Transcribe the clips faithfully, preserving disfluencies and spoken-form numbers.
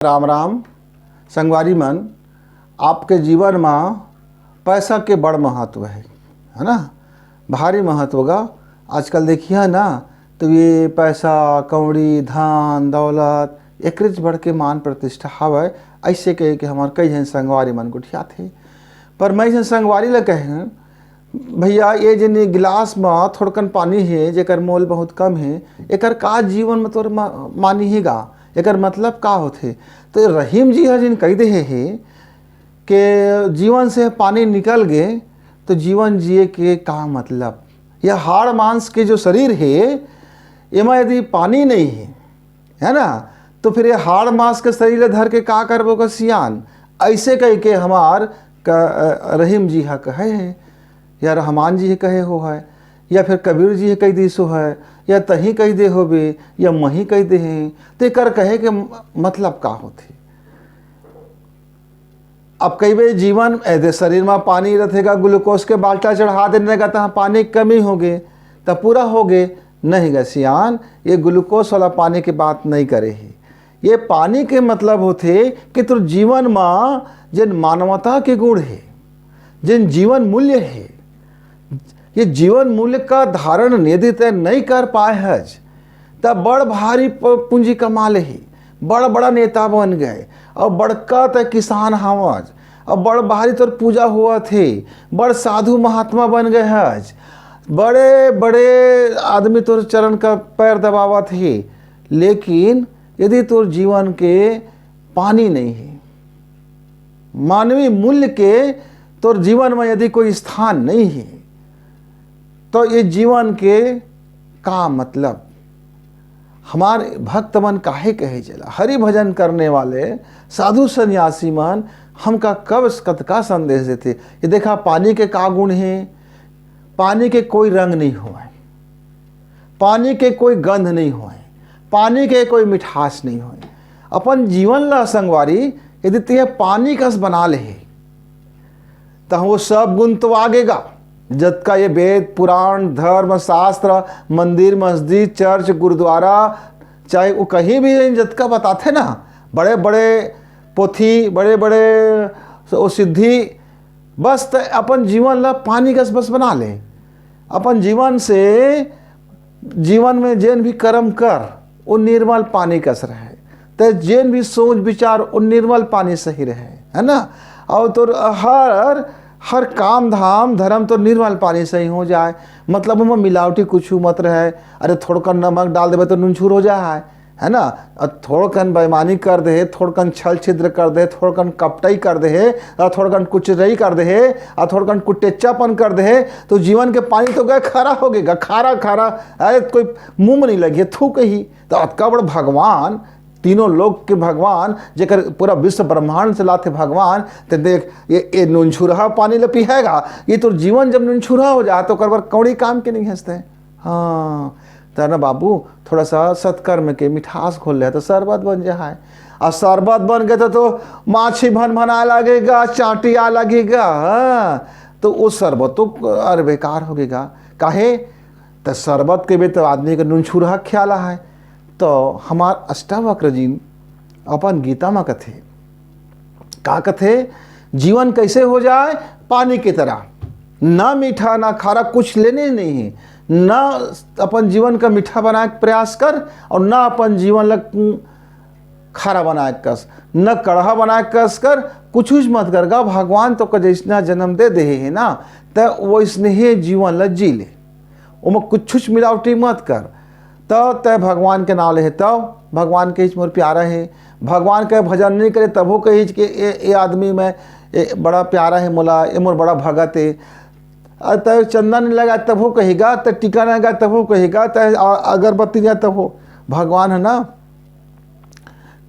राम राम। संगवारी मन, आपके जीवन म पैसा के बड़ महत्व हे, है ना? भारी महत्व गा। आजकल देखिहा ना, तो ये पैसा, कौड़ी, धन, दौलत, एकरेच बढ़ के मान प्रतिष्ठा हवय, ऐसे कह के हमर कई झन संगवारी मन गोठियाथे। पर मैं झन संगवारी ल कहें, भैया, ये जेन गिलास म थोड़कन पानी हे, जेकर मोल बहुत कम हे, एकर का जीवन म तोर मा-, मानी हे गा? एकर मतलब का होथे? तो रहीम जी ह जेन कहि देहे हे कि जीवन से पानी निकल गे, तो जीवन जिए के का मतलब? यह हाड़ मांस के जो शरीर हे, एमा यदि पानी नहीं हे, है ना, तो फिर ये हाड़ मांस के शरीर ल धर के का करबो का सियान? ऐसे कह के हमार क-, अ, रहीम जी ह कहे हे, या रहमान जी ह कहे हो है, या फिर कबीर जी ह कहि दिसो है, या तही कहि दे होबे, या मही कहि दे हे, तो एकर कहे के म-, मतलब का होथे? अब कई बेर जीवन, ए, दे शरीर म पानी रथे गा, ग्लूकोज के बाल्टा चढ़ा देने गा, तहाँ पानी के कमी हो गे, त पूरा हो गे। नहीं गा सियान, ये ग्लूकोज वाला पानी के बात नहीं करे हे। ये पानी के मतलब होथे कि तोर जीवन म जेन मानवता के गुण हे, जेन जीवन मूल्य हे, ये जीवन मूल्य का धारण यदि तय नहीं कर पाए हज, त बड़ भारी प-, पूंजी कमा लेही, बड़ बड़ा नेता बन गए, और बड़का तय किसान हवज, और बड़ भारी तोर पूजा होवत हे, बड़ साधु महात्मा बन गए हज, बड़े बड़े आदमी तोर चरण का पैर दबावत हे, लेकिन यदि तोर जीवन के पानी नहीं हे, मानवीय मूल्य के तोर जीवन में यदि कोई स्थान नहीं हे, तो ये जीवन के का मतलब? हमार भक्त मन काहे कहे चला? हरि भजन करने वाले साधु सन्यासी मन हमका कब कतका संदेश देथे। ये देखा, पानी के का गुण हे? पानी के कोई रंग नहीं होय, पानी के कोई गंध नहीं होय, पानी के कोई मिठास नहीं होय। अपन जीवन ला संगवारी, यदि तें पानी कस बना ले हे, त वो सब गुण तो आगे गा। जतका ये वेद, पुराण, धर्म, शास्त्र, मंदिर, मस्जिद, चर्च, गुरुद्वारा, चाहे वो कहीं भी जतका बताथे ना, बड़े-बड़े पोथी, बड़े-बड़े वो सिद्धि, बस त अपन जीवन ला पानी कस बस बना ले। अपन जीवन से, जीवन में जेन भी कर्म कर, वो निर्मल पानी कस रहे। त जेन भी सोच विचार, वो निर्मल पानी सही रहे, है ना? और तोर हर, हर काम धाम धर्म तो निर्मल पानी सही हो जाए, मतलब ओमा मिलावटी कुछ मत रहे। अरे, थोड़कन नमक डाल देबे तो नूनछूर हो जा है, है ना? और थोड़कन बेईमानी कर दे, थोड़कन छल छिद्र कर दे, थोड़कन कपटई कर दे, और थोड़कन कुचरई कर दे, और थोड़कन कुटेच्चापन कर दे, तो जीवन के पानी तो गए, खारा हो गएगा, खारा खारा। अरे, कोई मुंह में नहीं लगे, थूक ही। तो अतका बड़ भगवान, तीनों लोक के भगवान, जेकर पूरा विश्व ब्रह्मांड चलाथे भगवान, ते देख, ये, ये नूनछुरहा पानी ल पिहाएगा, ये तोर जीवन जब नूनछुरहा हो जाए, तो ओकर बर कौड़ी काम के नहीं हंसते। हाँ, त ना बाबू, थोड़ा सा सत्कर्म के मिठास घोल ले, तो शरबत बन जा है। और शरबत बन गए तो, तो माछी भन भनाए लगेगा, चांटी आए लगेगा, हाँ, तो वो शरबत तो, अरे, बेकार हो गएगा। काहे? त शरबत के भी तो आदमी के नूनछुरहा ख्याल है। तो हमार अष्टावक्र जी अपन गीता में कथे, का कथे, जीवन कैसे हो जाए? पानी की तरह, ना मीठा ना खारा, कुछ लेने नहीं है। ना अपन जीवन का मीठा बनाए के प्रयास कर, और ना अपन जीवन ला खारा बनाए के कस, न कड़हा बनाए के कस कर, कुछ मत कर गा। भगवान तो का जैसना जन्म दे दे है ना, त वैसने ही जीवन ला जी ले, ओमा कुछ मिलावटी मत कर। त तय भगवान के नाम ले हे, तब भगवान कहिच मोर प्यारा है। भगवान के भजन नहीं करे, तभो कहिच कि ए, ए आदमी में ए बड़ा प्यारा है मोला, ए मोर बड़ा भगत है। अ, तय चंदा नहीं लगा, तभो कहेगा, तय टीका नहीं लगा, तभो कहेगा, तय अ-, अगरबत्ती नहीं, तभो। भगवान है ना,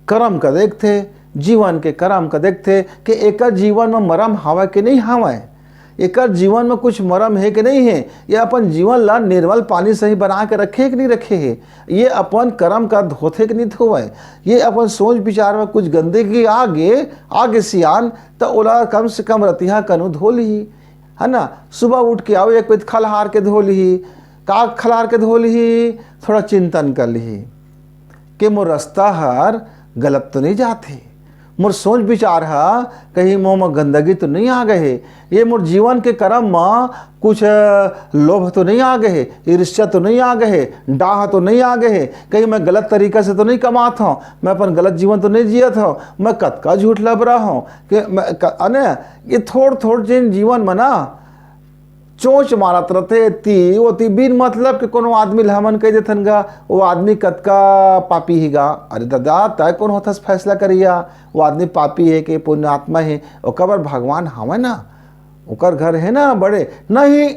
करम का देखथे, जीवन के करम का देखथे कि एकर जीवन में मरम हवय कि नहीं हवय, एकर जीवन में कुछ मरम है कि नहीं है, ये अपन जीवन ला निर्मल पानी सही बना के रखे कि नहीं रखे है, ये अपन करम का धोथे कि नहीं धोवय, ये अपन सोच विचार में कुछ गंदगी आ गे, आ गे सियान, त ओला कम से कम रतिहा कनु धो लिही, है ना? सुबह उठ के आओ, एक पइत खलहार के धो लिही, का खलहार के धो लिही, थोड़ा चिंतन कर लिही। के मोर रस्ता हर गलत तो नहीं जात हे? मोर सोच विचार ह कहीं मोर म गंदगी तो नहीं आ गए हे? ये मोर जीवन के कर्म म कुछ, अ, लोभ तो नहीं आ गए हे? ईर्ष्या तो नहीं आ गए हे? डाह तो नहीं आ गए हे? कहीं मैं गलत तरीका से तो नहीं कमात हूँ? मैं अपन गलत जीवन तो नहीं जियत हूँ? मैं कतका झूठ लबरा हूँ कि मैं क-, अने ये थोड़ थोड़ जिन जीवन में ना चोंच मारत रथे, एती ओती बिन मतलब के कोनो आदमी ल हमन कह देथन गा, वो आदमी कतका पापी हे गा। अरे दादा, तय कोन होथस फैसला करिया? वो आदमी पापी हे के पुण्य आत्मा हे? ओकर बर भगवान हवय ना, ओकर घर हे ना बड़े। नहीं,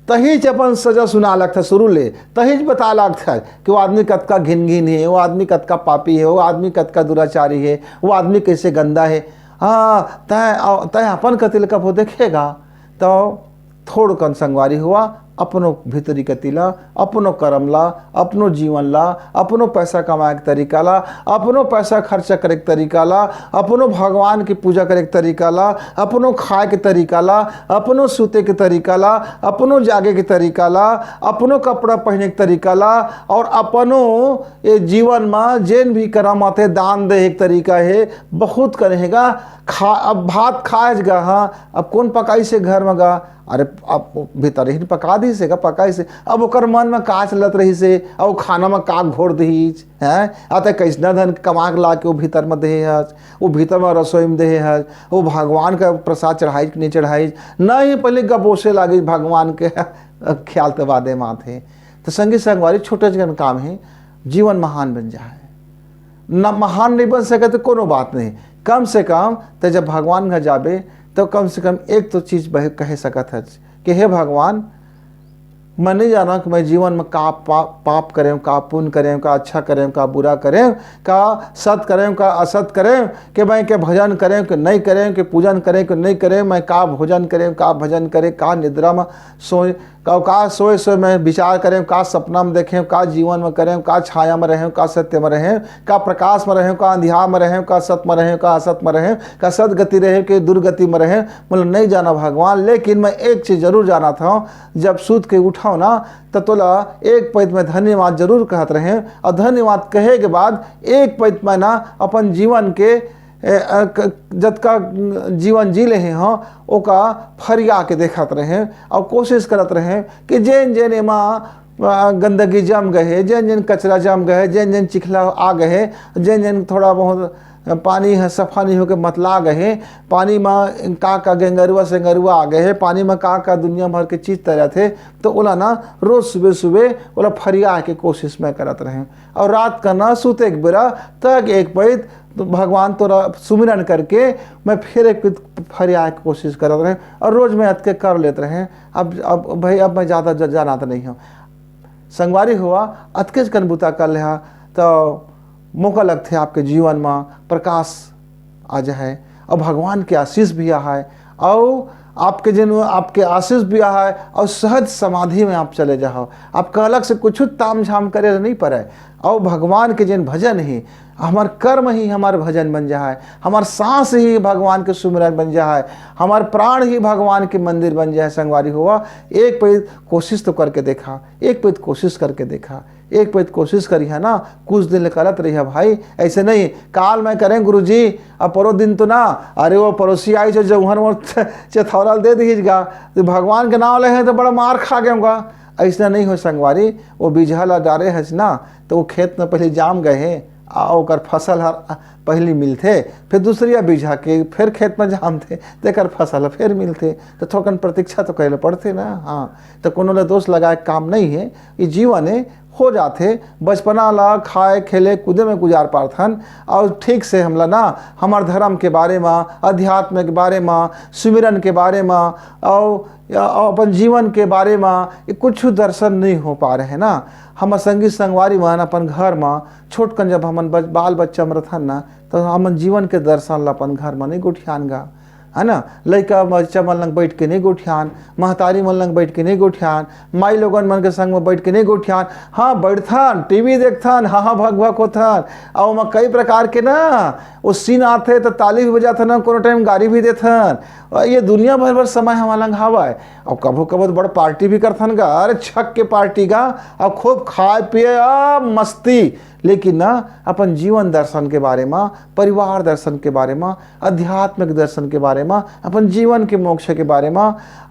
तहीच अपन सजा सुना लगथे शुरू ले, तहीच बता लगथे कि वो आदमी कतका घिन घिन हे, वो आदमी कतका पापी हे, वो आदमी कतका दुराचारी हे, वो आदमी कैसे गंदा हे। हाँ, तय, तय अपन कति ले कभू देखे गा, तो थोड़कन संगवारी हुआ, अपनो भीतरी कति ला, अपनो कर्म ला, अपनो जीवन ला, अपनो पैसा कमाए के तरीका ला, अपनो पैसा खर्चा करे के तरीका ला, अपनो भगवान के पूजा करे के तरीका ला, अपनो खाए के तरीका ला, अपनो सूते के तरीका ला, अपनो जागे के तरीका ला, अपनो कपड़ा पहने के तरीका ला, और अपनो ये जीवन म जेन भी करम आथे, दान दे एक तरीका हे, बहुत कन हे गा। खा, अब भात खाए गा, हाँ, अब कोन पकाइस हे घर म गा? अरे, अब भीतर ही पका दिस हे गा, पकाइस हे। अब ओकर मन म का चलत रहिस हे, अब वो खाना म का घोर दिस, हैं? आ तय कैसना धन कमा के ला के वो भीतर म देहे हस, वो भीतर म रसोई म देहे हस, वो भगवान का प्रसाद चढ़ाइस कि नहीं चढ़ाइस? नहीं, पहले गबोसे लागिस भगवान के ख्याल ते बादे म आथे। तो संगी संगवारी, छोटे जन काम हे, जीवन महान बन जाए। न महान नहीं बन सके तो कोनो बात नहीं, कम से कम ते जब भगवान घर जाबे तो कम से कम एक तो चीज बह-, कहे सकत हस कि हे भगवान, मैं नहीं जाना कि मैं जीवन में का पा-, पाप करें, का पुण्य करें, का अच्छा करें, का बुरा करें, का सत करें, का असत करें, कि मैं के भजन करें कि नहीं करें, कि पूजन करें कि नहीं करें, मैं का भोजन करें, का भजन करें, का निद्रा में सोए, का, का सोए सोए मैं विचार करें, का सपना में देखें, का जीवन में करें, का छाया में रहें, का सत्य में रहें, का प्रकाश में रहें, का अंधियार में रहें, का सत में रहें, का असत में रहें, का सदगति रहें, के दुर्गति में रहें। मतलब नहीं जाना भगवान, लेकिन मैं एक चीज जरूर जाना था, जब सूत के उठाओ ना, तो तोला एक पैत में धन्यवाद जरूर कहत रहें, और धन्यवाद कहे के बाद एक पैत में ना अपन जीवन के, ए, अ, क-, जतका जीवन जी लेहे हों, ओका फरिया के देखत रहें और कोशिश करत रहें कि जेन जेन एमा, अ, गंदगी जम गए हे, जेन जेन कचरा जम गए हे, जेन जेन चिखला आ गए हे, जेन जेन थोड़ा बहुत पानी ह सफा नहीं होके मतला गए हे, पानी म का का गेंगरुआ सेंगरुआ आ गए हे, पानी म का का दुनिया भर के चीज तैरत हे, तो ओला ना रोज सुबह सुबह ओला फरिया के कोशिश मैं करत रहें। और रात का ना सूते के बेरा तक एक पैत तो भगवान तोरा सुमिरन करके मैं फिर एक पैत फरिया के कोशिश करत रहें, और रोज मैं अतके कर लेत रहें। अब, अब भाई, अब मैं ज्यादा ज-, जाना तो नहीं हूँ। संगवारी हुआ, अतकेच कन बुता कर लेहा, तो मोका लगथे आपके जीवन में प्रकाश आ जाए, और भगवान के आशीष भी आए, और आपके जिन, आपके आशीष भी आए, और सहज समाधि में आप चले जाओ। आपका अलग से कुछ ताम झाम करे नहीं पड़े, और भगवान के जिन भजन ही, हमार कर्म ही हमार भजन बन जाए, हमार सांस ही भगवान के सुमिरन बन जाए, हमार प्राण ही भगवान के मंदिर बन जाए। संगवारी हुआ, एक पैत कोशिश तो करके देखा, एक पैत कोशिश करके देखा, एक पैत कोशिश करिहा ना, कुछ दिन ले करत रहिहा भाई। ऐसे नहीं, काल मैं करें गुरुजी, अब परो दिन तो ना, अरे वो पड़ोसी आई जो जौहन वो चथौरा दे दीजिएगा, तो भगवान के नाम ले हैं तो बड़ा मार खा गए होगा। ऐसा नहीं हो संगवारी, वो बीजहा ला डारे हस ना, तो वो खेत में पहले जाम गए हैं, आ ओकर फसल हर पहली मिलथे, फिर दूसरिया बीजहा के फिर खेत में जामथे, तेकर फसल फिर मिलथे, तो थोकन प्रतीक्षा तो करे पड़थे ना। हाँ, तो कोनो ला दोष लगाए के काम नहीं है, ये जीवन है, हो जाथे। बचपना ला खाए खेले कूदे में गुजार पारथन, और ठीक से हमला ना हमार धर्म के बारे में, अध्यात्म के बारे में, सुमिरन के बारे में, और या अपन जीवन के बारे में ये कुछ दर्शन नहीं हो पा रहे ना। हमर संगी संगवारी मन अपन घर में छोटकन जब हमन बच-, बाल बच्चा में रथन ना, तो हमन जीवन के दर्शन ला अपन घर में नहीं गोठियान गा, है ना? लइका बच्चा मन लंग बैठ के नहीं गोठियान, महतारी मन लंग बैठ के नहीं गोठियान, माई लोगन मन के संग में बैठ के नहीं गोठियान। हाँ, बैठथन, टीवी देखथन, हाँ हाँ भक भक होथन, और ओमा कई प्रकार के ना वो सीन आथे तो ताली भी बजाथन, कोनो टाइम गारी भी देथन। और ये दुनिया भर भर समय हमार लंग हावय। और कभो कभो तो बड़ पार्टी भी करथन गा, अरे छक के पार्टी गा, और खूब खाए पिए आ मस्ती। लेकिन ना, अपन जीवन दर्शन के बारे म, परिवार दर्शन के बारे म, आध्यात्मिक दर्शन के बारे म, अपन जीवन के मोक्ष के बारे म,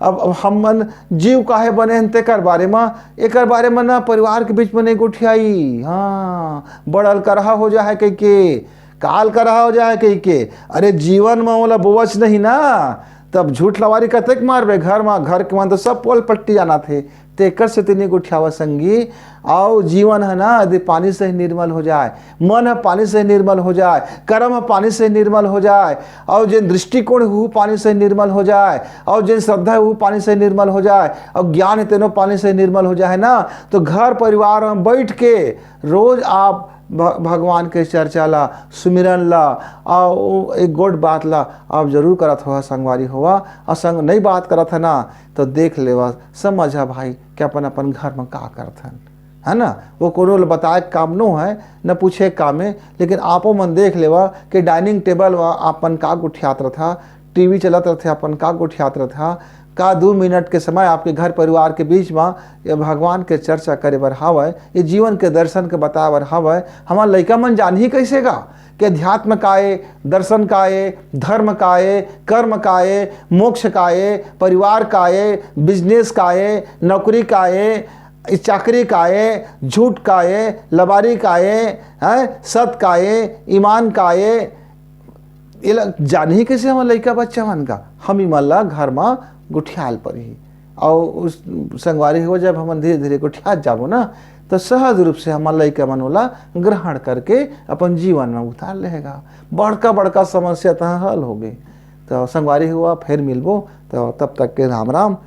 अब, अब हमन जीव काहे बने हन तेकर बारे म, एकर बारे म ना परिवार के बीच म नहीं गोठियाई। हाँ, बड़ अलकरहा हो जाए कहिके, काल करहा हो जाए कहिके। अरे, जीवन म ओला बोवच नहीं ना, तब झूठ लवारी कतेक मारबे? घर म, घर के मन तो सब पोल पट्टी जाना थे। तेकर से तेनी गोठियावा संगी, अउ जीवन है ना, यदि पानी से ही निर्मल हो जाए, मन है पानी से ही निर्मल हो जाए, कर्म है पानी से ही निर्मल हो जाए, अउ जेन दृष्टिकोण है, वो पानी से ही निर्मल हो जाए, अउ जेन श्रद्धा है, वो पानी से ही निर्मल हो जाए, अउ ज्ञान है तेनो पानी से ही निर्मल हो जाए ना, तो घर परिवार म बैठ के रोज आप भ-, भगवान के चर्चा ला, सुमिरन ला, अउ एक गोट बात ला आप जरूर करत होहा संगवारी होवा, अउ संग नहीं बात करत है ना, तो देख लेवा, समझा भाई कि अपन अपन घर म का करत हन, है ना? वो कोनो ल बताए के काम नो है, न पूछे के काम है, लेकिन आपो मन देख लेवा कि डाइनिंग टेबल म अपन का गोठियात रथा, टीवी चलत रथे, अपन का गोठियात रथा, का दू मिनट के समय आपके घर परिवार के बीच म ये भगवान के चर्चा करे बर हावय, ये जीवन के दर्शन के बताए बर हावय। हमर लइका मन जानही कइसे गा कि अध्यात्म का ए, दर्शन का ए, धर्म का ए, कर्म का ए, मोक्ष का ए, परिवार का ए, बिजनेस का ए, नौकरी का ए, चाकरी का ए, झूठ का ए, लबारी का ए, हैं, सत का ए, ईमान का ए, एला जानही कइसे हमर लइका बच्चा मन का? हम इमन ला घर म गोठियाल परही। अउ उस संगवारी हो, जब हमन धीरे-धीरे गोठियात जाबो ना, तो सहज रूप से हमर लइका मन ओला ग्रहण करके अपन जीवन म उतार लेहेगा। बड़का-बड़का समस्या तहाँ हल होगे। तो संगवारी हुआ, फिर मिलबो, तो तब तक के राम राम,